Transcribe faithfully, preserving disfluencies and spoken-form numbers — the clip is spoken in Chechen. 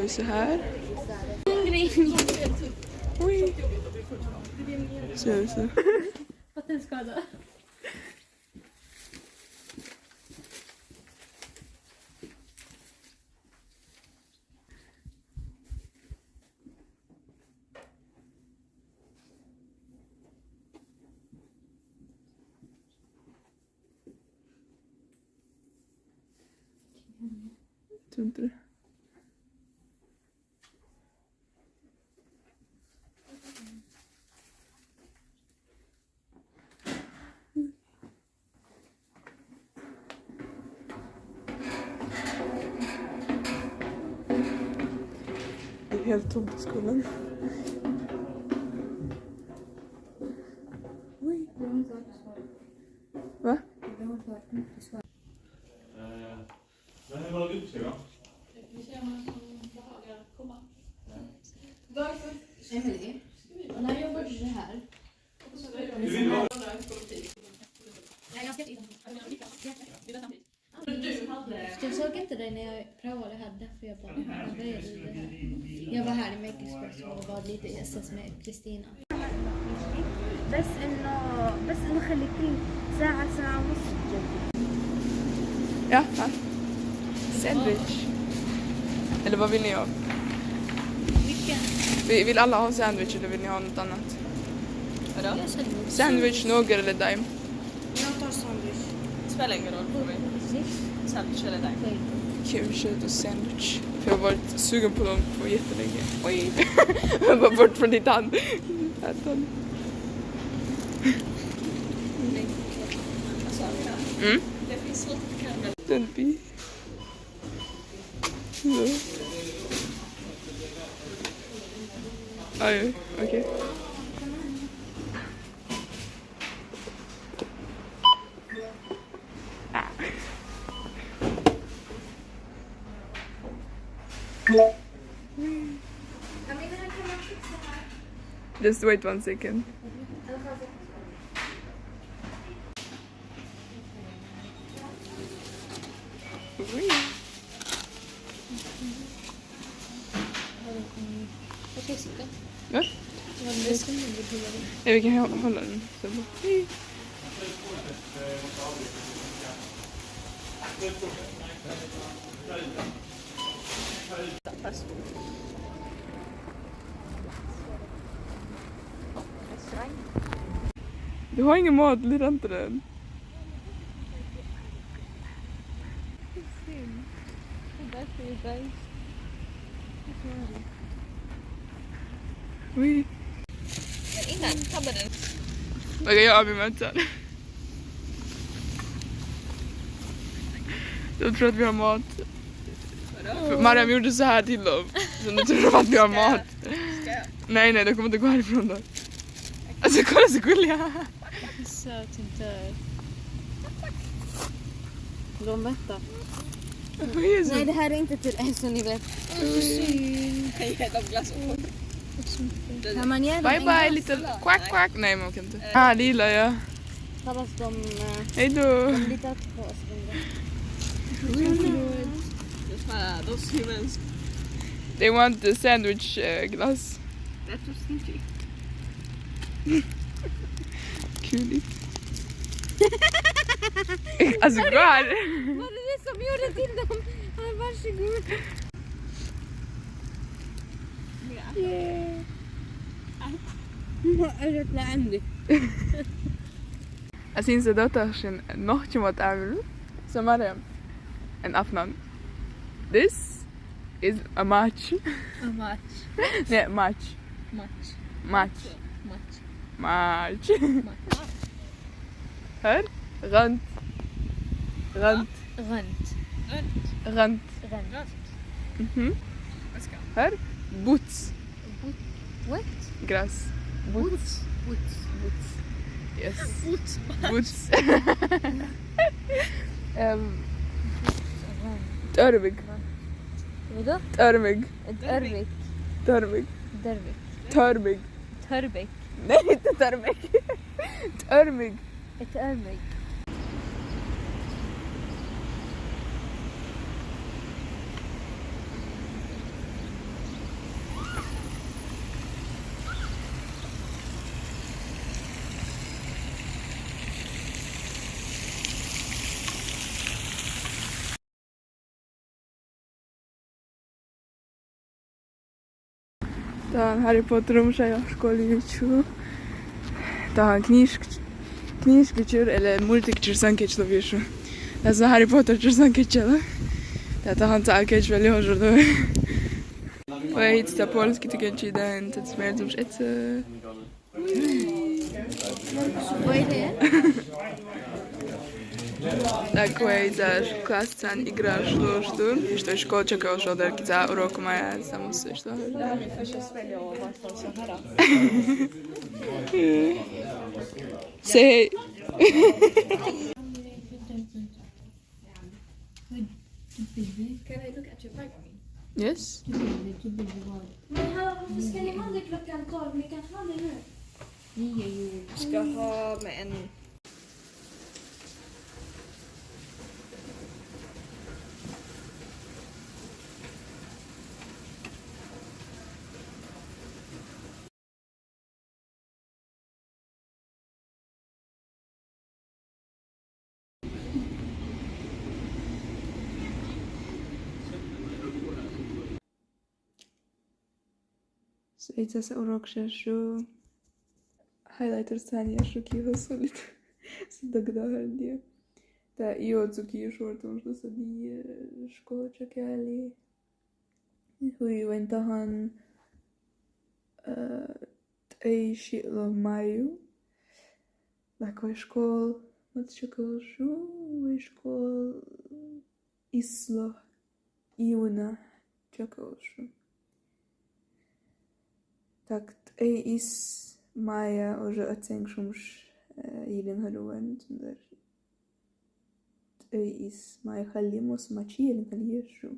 Så här. Hungrig. Oj. Så, så. Vattenskada. Tror inte det. Det är helt tomt i skolan. Oj. Va? Emily, när jag gjorde det här. Jag såg inte dig när jag pröade här, därför jag bara, vad är det där? Jag var här i Make Express och bad lite S S med Kristina. بس انه بس انه خليتيه ساعة، ساعة ونص. Ja, här. Sandwich. Eller vad vill ni ha? Vilken? Vi- Vill alla ha sandwich eller vill ni ha något annat? Vadå? Sandwich, något eller daim? Jag tar sandwich. Det spelar ingen roll för mig. Sandwich eller daim. Okej, vi kör då sandwich. För jag har varit sugen på dem på jättelänge. Oj! Jag var bort från ditt hand. Vänta. Mm. Den bi. Aj, okej. Just wait one second. Ja, vi kan hå- hålla den. Så bara, hej. Du har ingen mat, lita inte den. Oj. Men innan, ta bara den. Okej, jag har min mössa. De tror att vi har mat. För Mariam gjorde så här till dem. Så nu tror de att vi har mat. Nej, nej, de kommer inte gå härifrån då. Alltså, kolla så gulliga. Söt inte. De väntar. Vad är det? Nej, det här är inte till er, så ni vet. Hej, de glass. Kan man ge dem en glass? Bye bye, little quack quack. Nej, man kan inte. Ah, det gillar jag. Kallas de... eh, Hej då. De litar på oss mindre. Those humans. They want the sandwich uh, glass. That's so stinky. Kul. Alltså, gå här. Var det du som gjorde till dem? Ja, varsågod. Yeah. ما أجت لعندي. Asin se dota shin nohchi mot amru. So Mariam. An afnan. This is a match. A match. Ne, match. Match. Match. Match. Match. Match. Hör? Rönt. Rönt. Rönt. Rönt. Rönt. Mhm. Hör? Boots. Boot. What? Gras. Boots. Boots. Boots. Yes. Boots. Boots. Ehm, Rönt. Törvig. Vadå? Törvig. Törvik. Törvig. Törvik. Törvik. Törvik. Nej, inte törvik. Törvig. Ett örmik. Тахана Гарри Поттером ша йоах школе чу. Тахана книжка, книжка чура или мультик чура санкачалла вешу. Аз Гарри Поттер чура санкачалла. Та тахана цаӀ кечвали хожурду. Вай, ца польский тикенчи дан, ца смердзумш эца. Так, вай, за класс цан игра шло, что? И что школа чакал, что да, за урок моя самосвет, что? Say. Can I look at your bag? Yes. Men här har vi ska ni ha det klockan tolv, ni kan ha det nu. Vi ska ha med en Сеца урок шешу. Хайлайтер сани шуки хасулит. Сдагдагарди. Та ио цуки шортун, что саби школа чакали. Хуй вентахан тейши ло маю. Так, вай школ мат чакал шу, вай школ исло июна чакал шу. Так, тей ис мая уже оценк шумш илин халуан цундар. Тей ис мая халимус мачи илин халиешу.